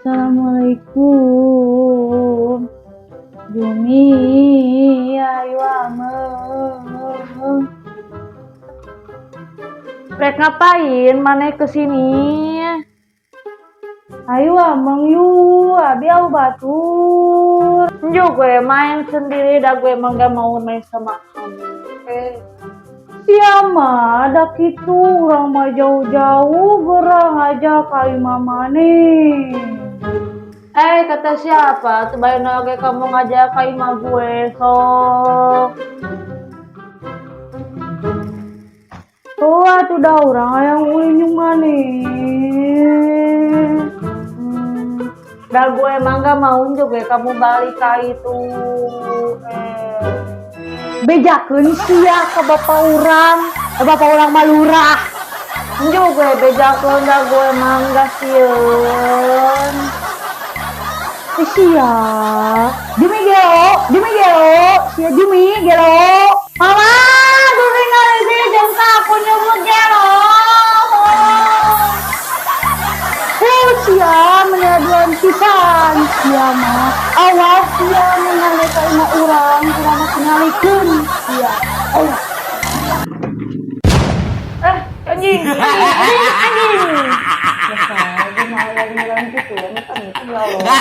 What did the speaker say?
Assalamualaikum. Jumi, ayo ameng. Rek ngapain maneh kesini? Ayo ameng yuk, abi au batur. Nju gue main sendiri, dah gue emang gak mau main sama kamu. Eh. Siapa ada gitu orang mah jauh-jauh gerang aja ka imah maneh. Eh, kata siapa? Tuh bayar oke kamu ngajak ka imah gue sok. Oh, atuh dah urang hayang ulin jeung maneh. Dah gue emang gak mau juga kamu balik ka itu. Eh. Bejakeun sia ka bapak urang. Ka bapak urang mah lurah. Nju gue bejakeun, dah gue emang gak sieun. Eh, sia. Jumi gelo, Jumi gelo, sia Jumi gelo. Mama, tuh tinggal di jengka aku nyebut gelo. Oh, sia menyaduan pisan sia mah. Awas sia menghale ka imah urang, kurang tingalikeun sia. Oh. Eh, anjing, anjing, anjing, anjing. Biasa, gue mau lagi gitu ya, makan itu ya Allah.